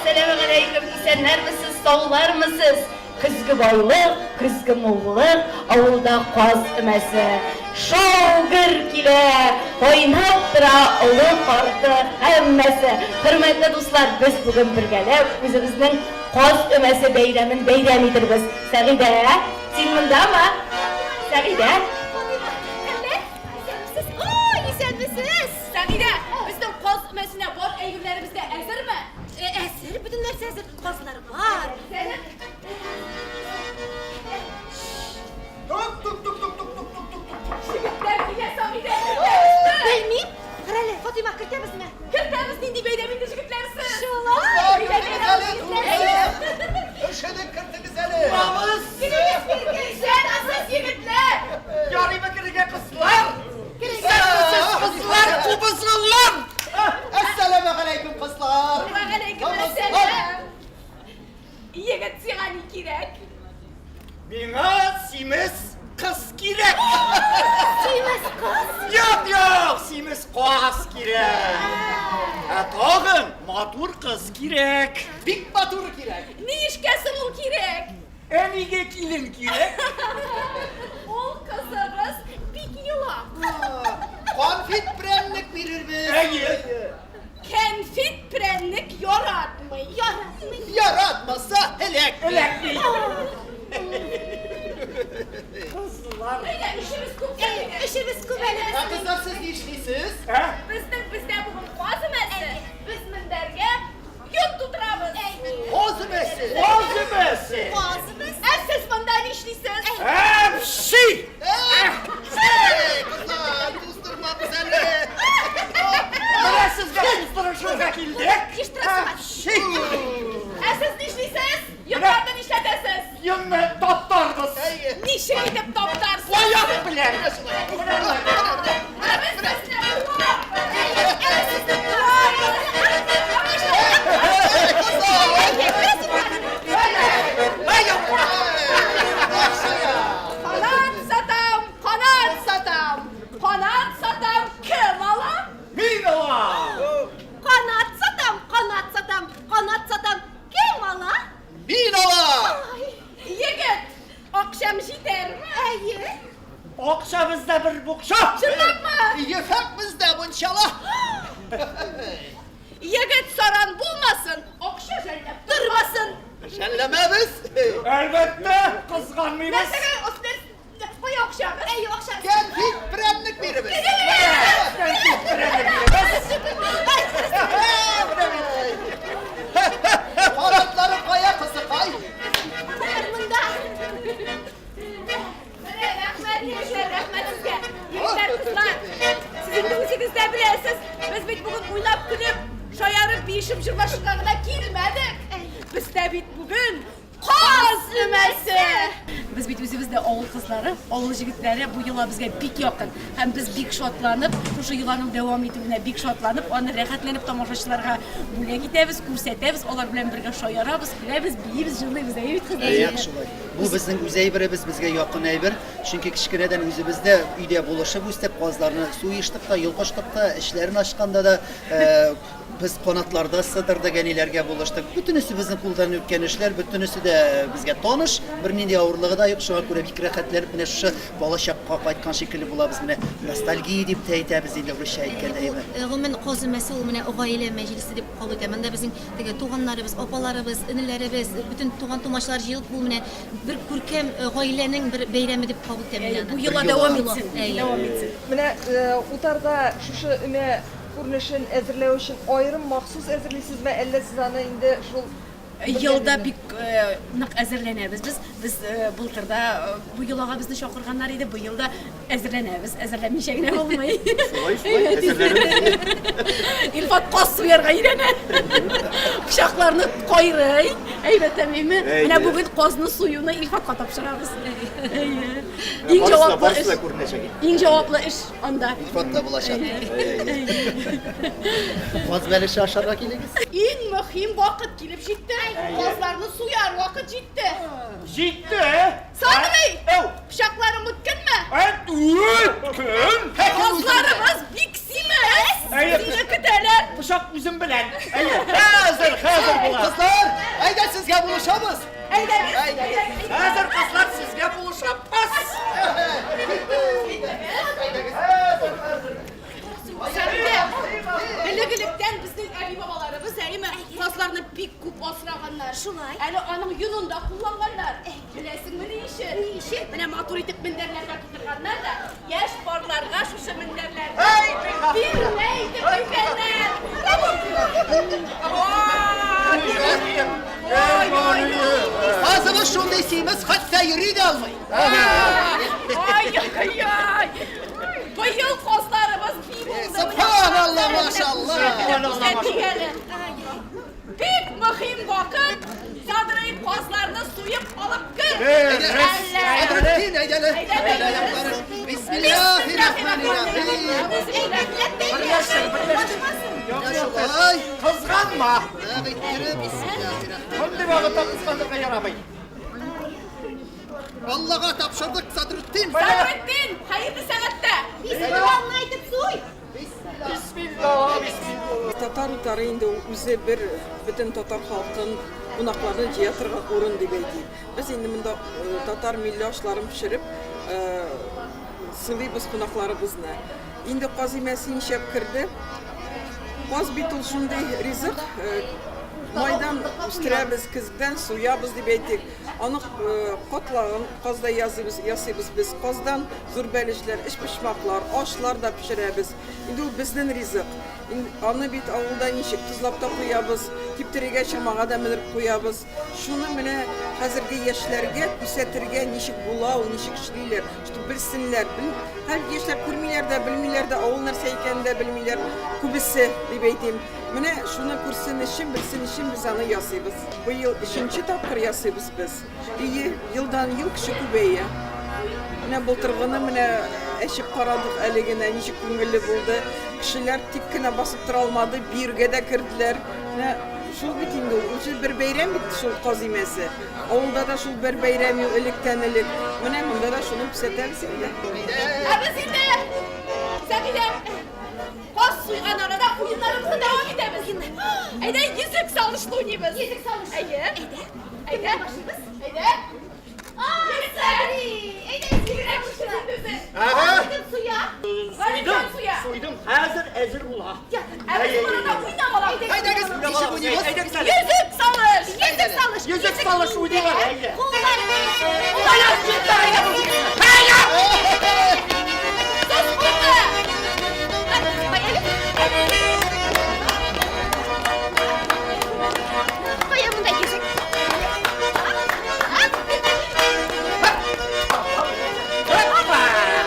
Әссәламегаләйкем, исәннәрмесез, саулармысыз? Көзге байлык, көзге муллык, авылда каз өмәсе. Шау-гөр килә, кайнап тора олы карты һәммәсе. Хөрмәтле дуслар, без бүген бергәләп үзебезнең каз өмәсе бәйрәмен бәйрәм итербез. Сәгыйдә, син мондамы? Сәгыйдә? Фатыйма, әллә? Исәнмесез? Ой, исәнмесез! Сәгыйдә, безнең каз өмәсенә бар әйберләребез дә әзерме? Әзер, бөтен нәрсә әзер. Казлар бар. Тук, тук, тук, тук, тук, тук, тук, тук, тук. Җегетләр килә, Сәгыйдә, кертәбезме? Белмим. Карале, Фатыйма, кертәбезме? Кертәбез, нинди бәйрәм инде, җегетләр, сез? Шулай. Кертегез әле, Өшедек, кертегез әле. Намус! Исәнмесез, егетләр! Ярыймы керергә, кызлар? Исәнмесез, кызлар, кубызлылар! Әссәламегаләйкүм, кызлар. Вәгаләйкүм әссәлам. Егет, сиңа ни кирәк? Миңа симез кыз кирәк. Симез кыз? Юк, юк, симез каз кирәк. Ә тагын матур кыз кирәк. Бик матур кирәк. Ни эшкә соң ул кирәк? Ә нигә килен кирәк? Ул кызыбыз бик елак. Конфет прәннек бирербез. Әйе. Кәнфит прәннек яратмый. Яратмый. Яратмаса, эләкми. Эләкми. Кызлар. Әйдә, эшебез күп әле. Эшебез күп әле. Ә кызлар, сез нишлисез? Ә? Безнең бездә бүген каз өмәсе. Без мендәргә йон тутырабыз. Каз өмәсе. Каз өмәсе. Каз өмәсе. Ә сез монда нишлисез? Әпши! Әй, кызлар, туздырмагыз әле. Менә сезгә туздырышырга килдек. Әпши! Ә сез нишлисез? Йоннарны нишләтәсез? Йонны таптарбыз. Ничек итеп таптарсыз? Аяк белән. Ә без сезне Канат сатам, канат сатам, канат сатам, кем ала? Мин алам. Канат сатам, канат сатам, канат сатам, кем ала? Мин алам. Егет, акчам җитәрме? Әйе. Акча бездә бер букча. Чынлапмы? Ефәк бездә мунчала. Егет саран булмасын, акча жәлләп тормасын. Жәлләмәбез. Әлбәттә, кызганмыйбыз. Нәрсәгә кая акчагыз? Әйе, акча. Кәнфит прәннек биребез. Кәнфит прәннек биребез. Канатлары кая, кызыкай? Монда. Менә рәхмәт, егетләр, рәхмәт сезгә. Егетләр, кызлар, сез инде үзегез дә беләсез, без бит бүген уйнап көлеп, шаярып, биешеп, җырлашырга гына килмәдек. Бездә бит бүген каз өмәсе. Без бит үзебез дә авыл кызлары, авыл җегетләре, бу йола безгә бик якын. Һәм без бик шатланып, шушы йоланың дәвам итүенә бик шатланып, аны рәхәтләнеп тамашачыларга бүләк итәбез, күрсәтәбез, алар белән бергә шаярабыз, көләбез, биибез, җырлыйбыз. Әйе бит, кызлар? Әйе, шулай. Бу безнең үз әйберебез, безгә якын әйбер. Чөнки кечкенәдән үзебез дә өйдә булышып үстек, казларны суештык та, йолкыштык та, эчләрен ачканда да, без канатларда сыдырдык, әниләргә булыштык. Бөтенесе безнең кулдан үткән эшләр, бөтенесе дә безгә таныш, бернинди авырлыгы да юк. Шуңа күрә бик рәхәтләнеп менә шушы балачакка кайткан шикелле булабыз. Менә ностальгия дип тә әйтәбез инде русча әйткәндә. Бу, гомумән, каз өмәсе ул менә гаилә мәҗлесе дип кабул итәм. Монда безнең теге туганнарыбыз, апаларыбыз, энеләребез, бөтен туган-тумачалар җыелып, ул менә бер күркәм гаиләнең бер бәйрәме дип кабул итәм мин аны. Бу йола дәвам итсен, дәвам итсен. Менә утарда шушы өмә күренешен әзерләү өчен аерым махсус әзерлисезме, әллә сез аны инде шул Елда бик нык әзерләнәбез без. Без былтыр да бу йолага безне чакырганнар иде, быел да әзерләнәбез. Әзерләнмичә генә булмый. Шулай, шулай, әзерләнәбез. Илфат каз суярга өйрәнә. Пычакларны кайрый. Әйбәт әмиме? Менә бүген казны суюны Илфатка тапшырабыз. Әйе. Иң җаваплы эш. Иң җаваплы эш анда. Илфат та булачак. Каз бәлеше ашарга килегез. Иң мөһим вакыт килеп җитте. Казларны суяр вакыт җитте. Җитте. Садри! Пычакларың үткенме? Үткен! Казларыбыз бик симез. Сине көтәләр. Пычак үзем белән. Әйе. Хәзер, хәзер була. Кызлар, әйдә сезгә булышабыз. Әйдәгез, Әйдәгез. Хәзер кызлар сезгә булышабыз. Сәбилә, элек-электән безнең әби-бабаларыбыз, әйеме, казларны бик күп асраганнар. Шулай. Әле аның йонын да кулланганнар. Беләсеңме ни өчен? Ни өчен? Менә матур итеп мендәрләргә тутырганнар да, яшь парларга шушы мендәрләрне бирнә итеп биргәннәр. Ой, ой, ой. Казыбыз шундый симез, хәтта йөри дә алмый. Ай-яй-яй! Быел казларыбыз бик булды. Субханалла, машалла. Күрсәтик әле. Бик мөһим вакыт. Садрый казларны суеп алып кер. Садретдин, әйдә әле. Әйдә, Әйдә, аяклары. Бисмиллаһир-рахманир-рахим. Берләшсен, берләшсен. Менә шулай. Кызганма. Нык иттереп, бисмиллаһир-рахманир-рахим. Мондый вакытта кызганырга ярамый. Аллага тапшырдык, Садретдин. Садретдин, хәерле сәгатьтә. Бисмиллаһны әйтеп суй. Бисмилла, бисмилла. Татар утары инде ул үзе бер бөтен татар халкын, кунакларны җыя торган урын дип әйтик. Без инде монда татар милли ашларын пешереп сыйлыйбыз кунакларыбызны. Инде каз имәсе ничәп керде? Каз бит ул шундый ризык, майдан үстерәбез, көздән суябыз дип әйтик. Аны катлагын казда ясыйбыз, ясыйбыз без. Каздан зур бәлешләр, өчпочмаклар, ашлар да пешерәбез. Инде ул безнең ризык. Аны бит авылда ничек тозлап та куябыз, киптерергә чамага да менереп куябыз. Шуны менә хәзерге яшьләргә күрсәтергә ничек була ул, ничек эшлиләр, чтобы белсеннәр. Хәзерге яшьләр күрмиләр дә, белмиләр дә, авыл нәрсә икәнен дә белмиләр, күбесе, дип әйтим. Менә шуны күрсен өчен, белсен өчен без аны ясыйбыз. Быел өченче тапкыр ясыйбыз без. Ие, елдан-ел кеше күбәя. Менә былтыргыны менә әчеп карадык әле генә, ничек күңелле булды. Кешеләр тик кенә басып тора алмады, биергә дә керделәр. Менә шул бит инде ул, үзе бер бәйрәм бит шул каз имәсе. Авылда да шул бер бәйрәм электән элек. Менә монда да шуны күрсәтәбез инде. Ә без инде, Сәгыйдә, каз суйган арада уеннарыбызны дәвам итәбез. Әйдә, йөзек салышлы уйныйбыз. Йөзек салыш. Әйе. Әйдә. Әйдә. Башлыйбыз. Әйдә. Садри! Әйдә, Сигрәк күршесен үзе. Кем суя? Галимҗан суя. Суйдым, хәзер әзер була. Ә без монда уйнап алабыз. Әйдәгез, ничек уйныйбыз? Әйдәгез әле. Йөзек салыш. Йөзек салыш. Йөзек салыш уйныйлар, әйдә. Куллар. Сез булды. Кая монда йөзек?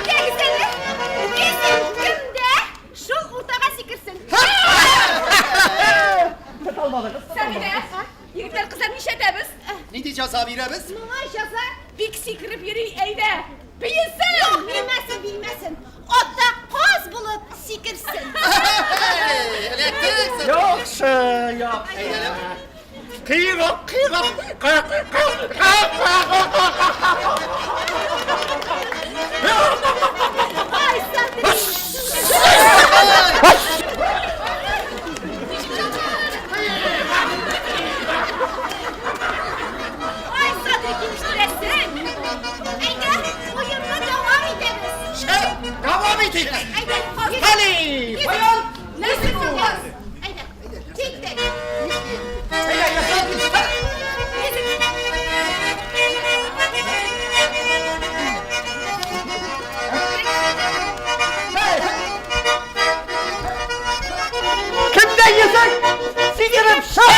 Ягез әле. Йөзек кемдә? Шул уртага сикерсен. Сәгыйдә, егетләр, кызлар нишләтәбез? Нинди җәза бирәбез? Моңа җәза Бик сикереп йөри, әйдә. Биесен! Юк, бирмәсен, бирмәсен. Атта каз булып сикерсен. Эләктек. Яхшы, яхшы. Кыйгак, кыйгак, кыйгак, кыйгак, кыйгак. Ай, Садри! Ай, Садри, килештерәсең. Әйдә, уенны дәвам итәбез. Шәп, дәвам итик. Әйдә, Хали, баян. Нәрсә булган? Әйдә, киттек. Әйдә, ясап. Кемдә йөзек? Сикереп чык!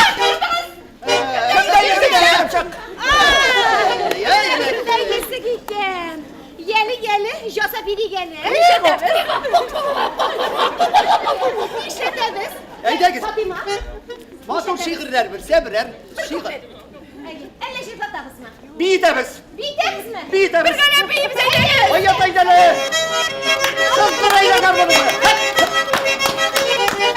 Кемдә йөзек? Сикереп чык! Кемдә йөзек икән? Яле, яле, ясап бирик әле. Нишләтәбез? Әйдәгез. Фатыйма. Матур шигырьләр белсә берәр шигырь. Әйе. Әллә җырлатабызмы? Биетәбез! Биетәбезме? Биетәбез! Бергәләп биибез, әйдәгез! Аят әйдәле! Сыздыр әйдә гармуныңны! Һәп! Һәп!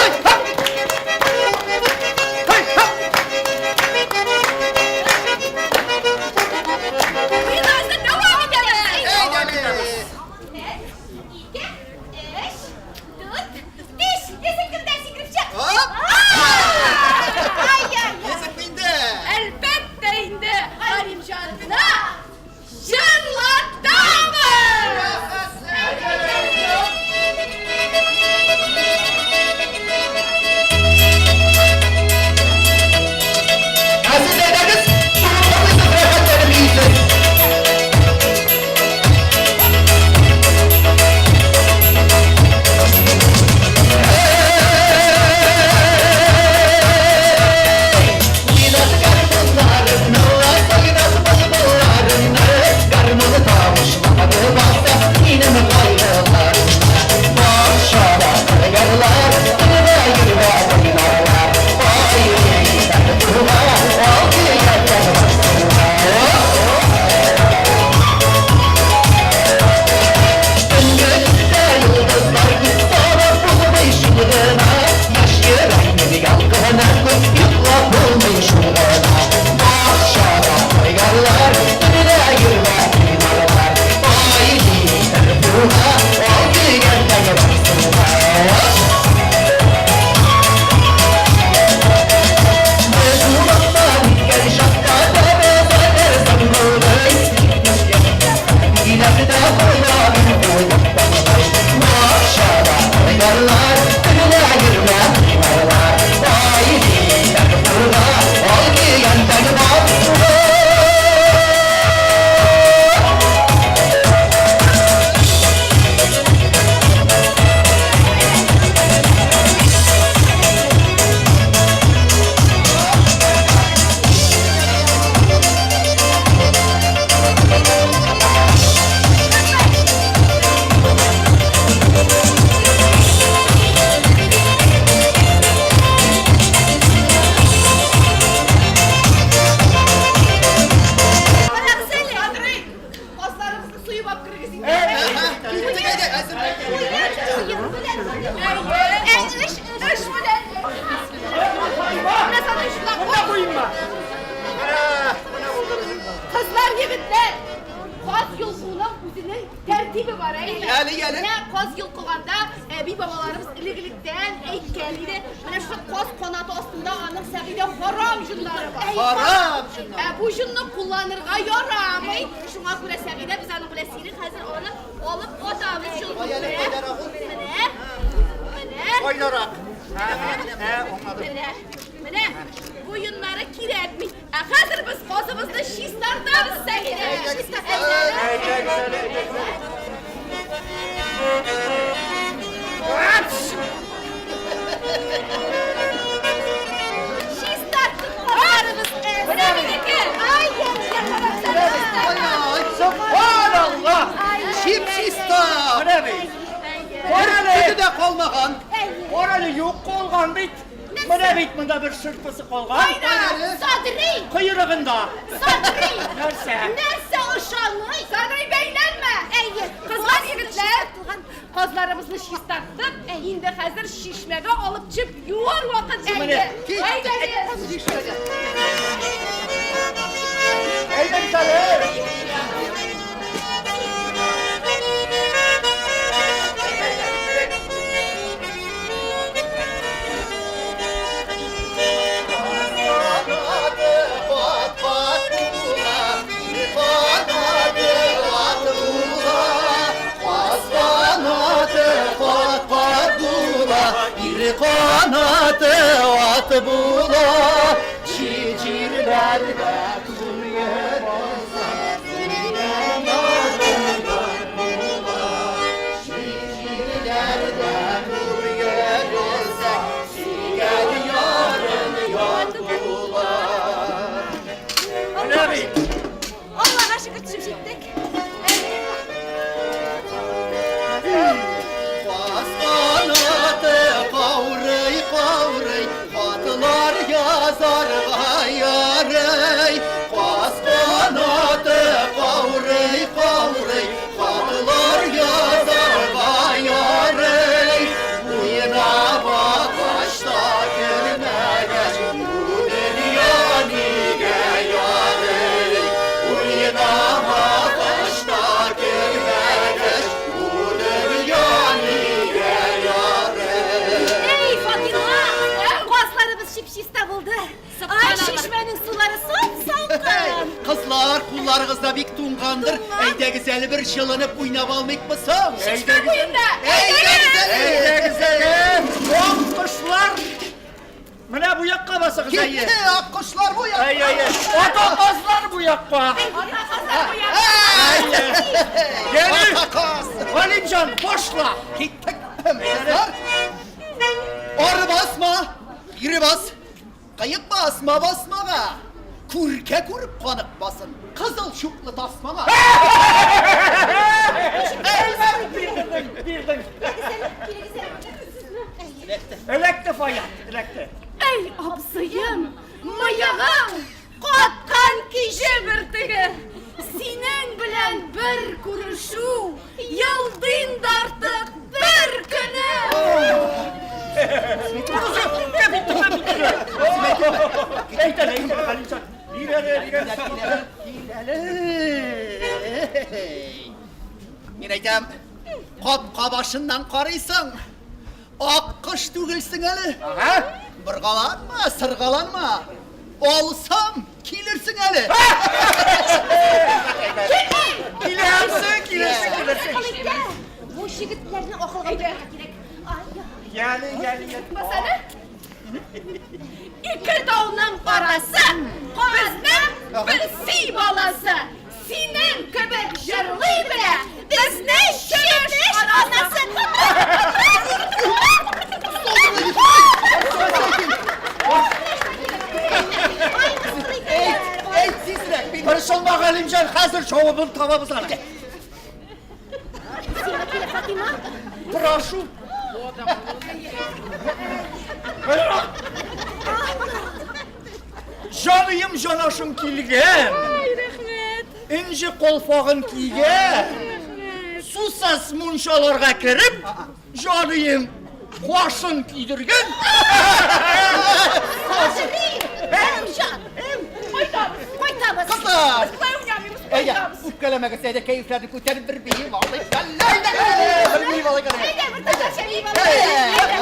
Һәп! Һәй, һәп! Уеныбызны дәвам итәбез! Әйдәгез. Бер, ике, өч. Карагыз әле. Андрей, казларыбызны суеп алып керегез инде. Киттек, әйдә, әзер. Әй, эш, эш белән. Менә Садрый шунда куй. Кызлар, егетләр, каз йолкуның үзенең тәртибе бар, әйеме? Әле, әле. Менә каз йолкыганда әби-бабаларыбыз элек-электән әйткән иде, менә шушы каз канаты астында аның Сәгыйдә харам җоннары бар. Харам җоннары. Ә бу җонны кулланырга ярамый. Шуңа күрә Сәгыйдә без аның белән сине хәзер аны алып атабыз җонны. Кая әле, кайдарак ул? Менә. Менә. Кайдарак. Ә, аңладым. Менә. Менә. Бу йоннары кирәкми. Ә хәзер без казыбызны чистартабыз, Сәгыйдә. Әйдәгез әле, әйдәгез әле. Чистарттык казларыбыз. Менә минеке. Ай, Ай, Сөбханалла! Чип-чиста. Менә бит. Бер төге дә калмаган. Кара әле, юк калган бит. Менә бит монда бер шырпысы калган. Садри! Койрыгында. Садри! Нәрсә? Нәрсә ошамый? Садри, бәйләнмә! Әйе. Кызлар, егетләр, казларыбызны чистарттык. Инде хәзер чишмәгә алып төшеп юар вакыт җитте. Әйдәгез! Әйдәгез әле. Канаты кат-кат була, канаты ат була. Каз канаты кат-кат була, ир канаты ат була. Чит җирләрдә күңел булса, сөйгән ярың бар була. Чит җирләрдә күңел булса, сөйгән ярың ят була. Менә бит. Аллага шөкер төшеп җиттек. Каз канаты каурый, каурый, хатлар язарга ярый. Каз канаты каурый, каурый, хатлар язарга ярый. Уйнамагач та кермәгәч, бу дөнья нигә ярый? Уйнамагач та кермәгәч, бу дөнья нигә ярый? Эй, Фатыйма! Казларыбыз чип-чиста булды. Ай, чишмәнең сулары сап-салкын. Кызлар, кулларыгыз да бик туңгандыр. Әйдәгез әле бер җылынып уйнап алмыйкмы соң? Чишмә буенда. Әйдәгез әле! Әйдәгез әле. Аккошлар. Менә бу якка басыгыз, әйе. Китте, аккошлар бу якка. Әй, әй, әй. Ата казлар бу якка. Ата казлар бу якка. Гели. Ата каз. Галимҗан, башла. Киттек. Кызлар. Ары басма, бире бас. Кыек басма басмага. Күркә күреп канык басын. Кызыл чуклы тасмага. Бирдең, бирдең. Эләкте Фаят, эләкте. Әй, абзыем, мыегың каткан киҗе бөртеге. Синең белән бер күрешү елдин да артык бер көне. Әйт әле, әйт әле, Галимҗан. Бир әле, бир әле. Кил әле. Мин әйтәм, капка башыннан карыйсың. Аккош түгелсең әле. Ага. Боргаланма, сыргаланма. Алсам, Килерсең әле. Килерсең, килерсең, килерсең. Бу егетләрне акылга утыртырга кирәк. Яле, яле, яле. Басаны. Ике тауның арасы, безнең берси баласы. Синең кебек җырлый белә, безнең чебеш анасы. Әйт, әйт тизрәк. Мин Борчылма, Галимҗан, хәзер җавабын табабыз аның. Сиңа килә Фатима. Прошу. Җаныем, җанашым килгән. Ай, рәхмәт. Энҗе колфагын кигән. Сусас мунчаларга кереп, җаныем кашын көйдергән. Галимҗан. Кайтабыз. Кайтабыз. Кызлар! Без болай уйнамыйбыз, Әйдә, кайтабыз. үпкәләмәгез, әйдә, кәефләрне күтәреп бер биеп алыйк. Әйдә, бер биеп алыйк әле. Әйдә, бер татарча биеп алыйк. Әйдә.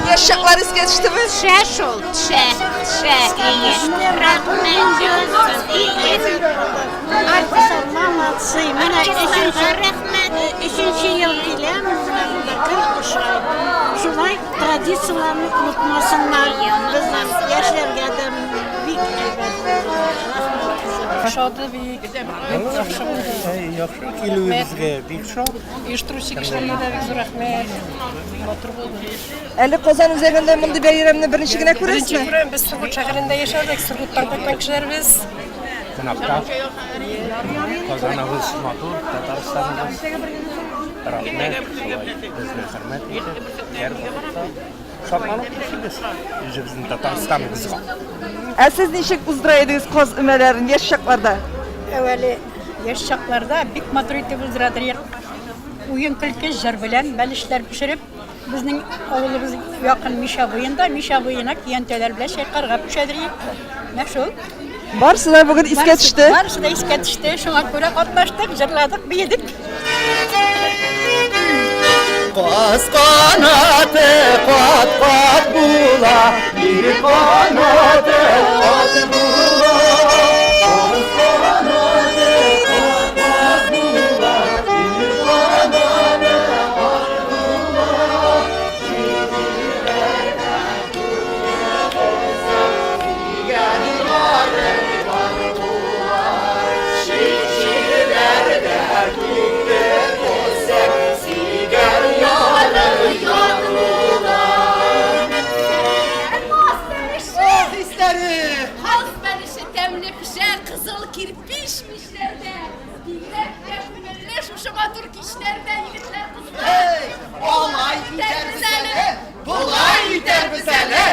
Яшь чаклар искә төштеме? Төшә шул, төшә, төшә. Артистлар молодцы. Менә өченче рәхмәт. Өченче ел киләм, менә монда кер ошай. Шулай традицияләрне онытмасыннар. Безнең яшьләргә дә бик әйбәт. Рәхмәт кызым. Ошады бик. Яхшы булды. Яхшы килүебезгә бик шат. Оештыручы кешеләргә дә бик зур рәхмәт. Матур булды. Әле Казан үзәгендә мондый бәйрәмне беренче генә Беренче күрәсезме? күрәм, без Сургут шәһәрендә яшәдек, Сургуттан кайткан кешеләр без. Кунакта. Казаныбыз матур, Татарстаныбыз. Рәхмәт, шулай безне хөрмәт итеп, һәр вакытта шатланып яшибез үзебезнең Татарстаныбызга. Ә сез ничек уздыра идегез каз өмәләрен яшь чакларда? Әүвәле яшь чакларда бик матур итеп уздырадыр идек. Уен-көлке, җыр белән бәлешләр пешереп, безнең авылыбыз якын Мишә буенда, Мишә буена көянтәләр белән чайкарга пешәдер идек. Менә шул. Барысы да бүген искә төште. Барысы да искә төште. Шуңа күрә катнаштык, җырладык, биедек. Каз канаты кат-кат була, ир канаты кат була. Каз канаты кат-кат була, ир канаты кат була. Сөйгән ярың бар була, чит җирләрдә китеп булсаң, сөйгән ярың ят була. Каз бәлеше! Хисләре! Каз бәлеше тәмле пешә, кызыл кирпич мичләрдә. Бигрәк тә күңелле шушы матур кичләрдә, егетләр, кызлар. Эй, алай итәрбез әле, болай итәрбез әле,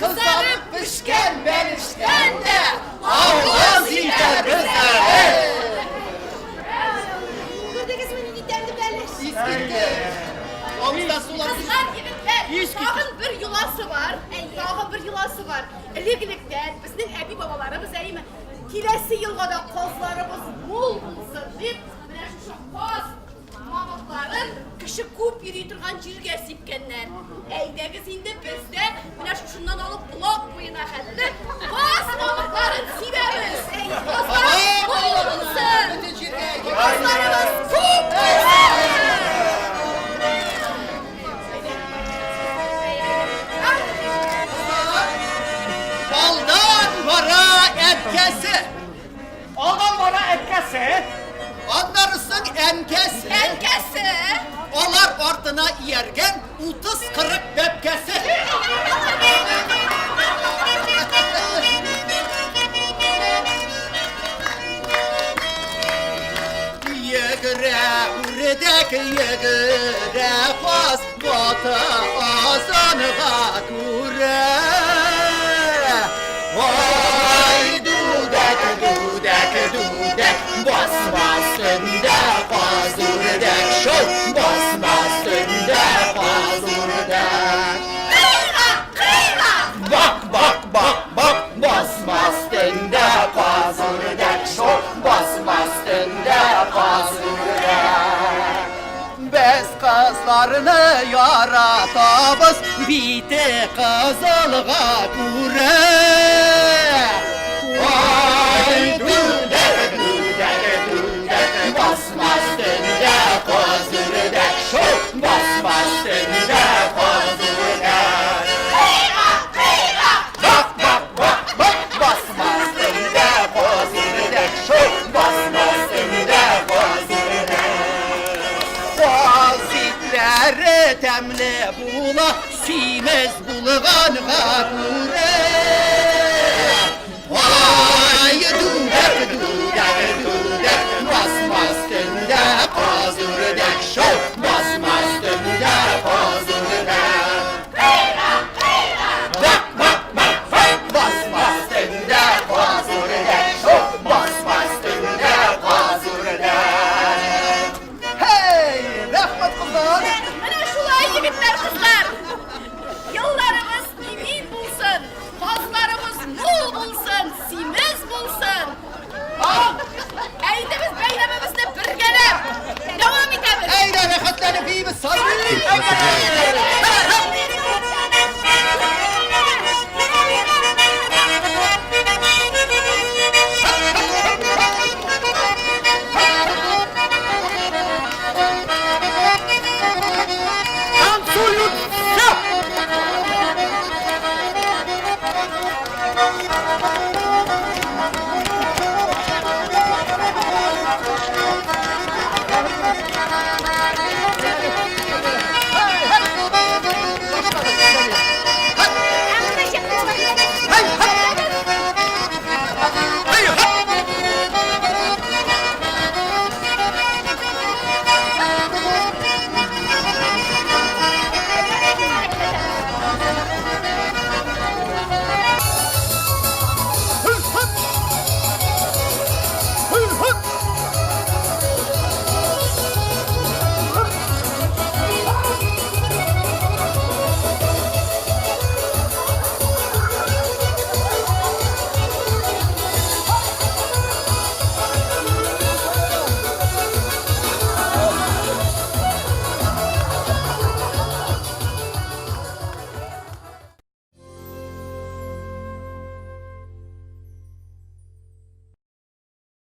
кызарып пешкән бәлештән дә авыз итәрбез әле. Күрдегезме нинди тәмле бәлеш? Искитте. Авызда сулар. Кызлар, егетләр, тагын бер йоласы бар. Тагын бер йоласы бар. Элек-электән безнең әби-бабаларыбыз әйеме, киләсе елга да казларыбыз мул булсын дип, менә шушы каз мамыкларын кеше күп йөри торган җиргә сипкәннәр. Әйдәгез инде без дә менә шушыннан алып блок буена хәтле каз мамыкларын сибәбез. Казлар мул булсын. Бөтен җиргә. Казларыбыз күп булсын. Алдан бара әткәсе. Алдан бара әткәсе. Аннары соң әнкәсе. Әнкәсе. Алар артына ияргән 30-40 бәбкәсе. Йөгерә үрдәк, йөгерә каз, бата азанга күрә. Ай, дүдәк, дүдәк, дүдәк, басма өстендә каз үрдәк, шул басма өстендә каз үрдәк. Кыйгак, кыйгак! Бак, бак, бак, бак, басма өстендә каз үрдәк, шул басма өстендә каз үрдәк. Без кызларны яратабыз, бите кызылга күрә. Ай, дүдәк, дүдәк, дүдәк, басма өстендә каз үрдәк, шул басма өстендә каз үрдәк. Кыйгак, кыйгак! Бак, бак, бак, бак, басма өстендә каз үрдәк, шул басма өстендә каз үрдәк. Каз итләре тәмле була, симез булганга күрә. Ай, дүдәк, дүдәк, дүдәк, басма өстендә каз үрдәк, шул басма өстендә каз үрдәк. Кыйгак, кыйгак! Бак, бак, бак, бак, басма өстендә каз үрдәк, шул басма өстендә каз үрдәк. Hey, рәхмәт, кызлар! Менә шулай, егетләр, кызлар! Елларыбыз имин булсын, казларыбыз мул булсын, симез булсын. Ә инде без бәйрәмебезне бергәләп дәвам итәбез. Әйдә, рәхәтләнеп биибез, сабый! Танцуют все!